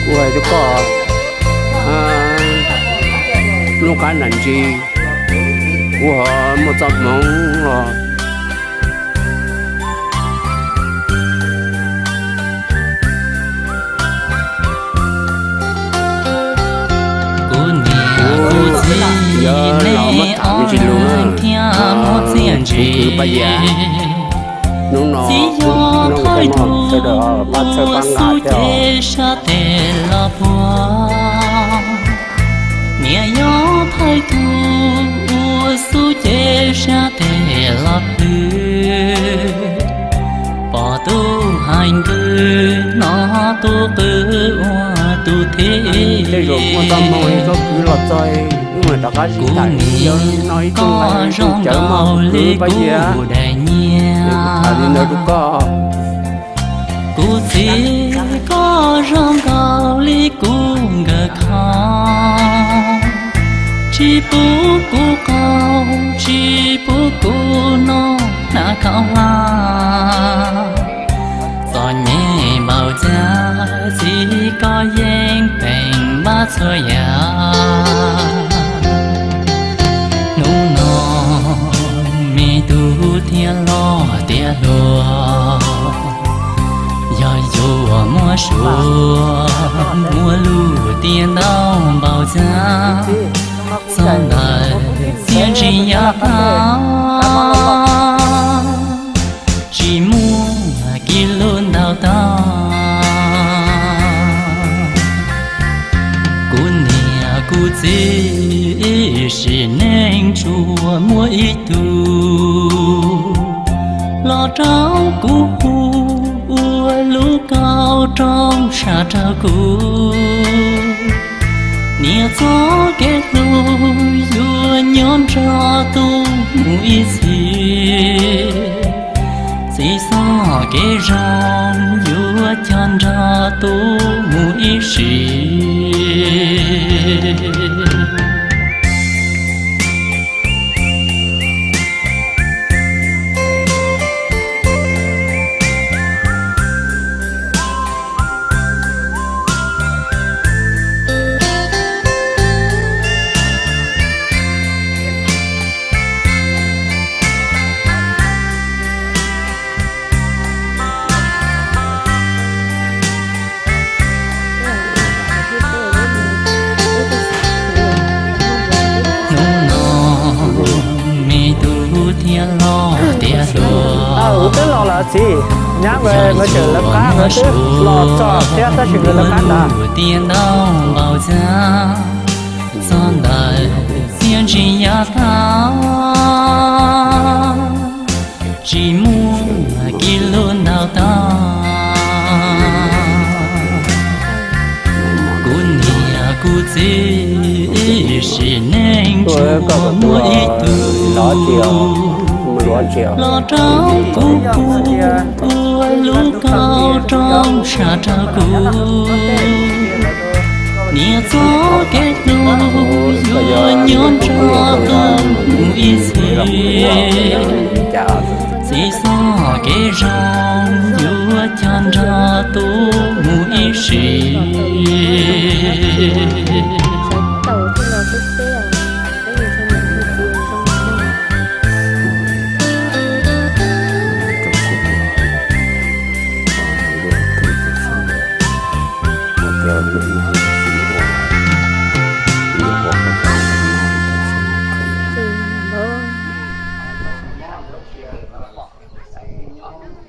Kuv hais rau koj, lub qab nram ntsis, kuv ho muaj txoj hmoov los. Kuv niam kuv txiv los muab tham me ntsis lus na, thiab muab txiaj ntsim. Hnub no txiv yog thawj tug uas xub cev sab tes los puag, niam yog thawj tug uas xub cev sab tes los plhws, pom tus hais nqwg hnov tus qw ua tus thib. Tej zaum muaj txoj hmoo li koj kwv los txog, wb mam rov qab sib tham. Yog li no ib tug nqaij ib tug cawv mog, kwv Paj Yias, kuv tham li ntawd rau koj. Kuv txiv, koj zoo nkaus li kuv nkawm khau, tsis pub kuv qaug, tsis pub kuv noj hnav khaub hlab. Txom nyem npaum cas txiv koj yeej peem npaj txhua yam. Hnub no me tub thiaj los tiav hluas, yog yuav muab suav muab lug tiav ntau npaum cas, txog ntawm txiaj ntsig yav tag tsis muaj kiag lub ntaub tag. Kuv niam kuv txiv sim neej tsuas muaj ib tug, los rau kuv hu ua lub kauj rooj sam rau kuv. Niam txoj kev hlub yuav nyob nrog tus mus ib txhis, txiv txoj kev zoo yuav coj nrog tus mus ib sim. Hnub no me tub thiaj los tiav hluas, twb los lawm txiv, nyab nkawd tseem lawv qab, nkawd twb los txog thiab tab sis nkawd lawv qab ntag. Tiav ntau npaum cas, txog ntawm txiaj ntsig yav tag tsis muaj kiag lub ntaub tag. Kuv niam kuv txiv sim neej tsuas muaj ib tug, los rau kuv ua lub kauj rooj sam rau kuv. Niam txoj kev hlub yuav nyob nrog tus mus ib txhis, txiv txoj kev zoo yuav coj nrog tus mus ib sim.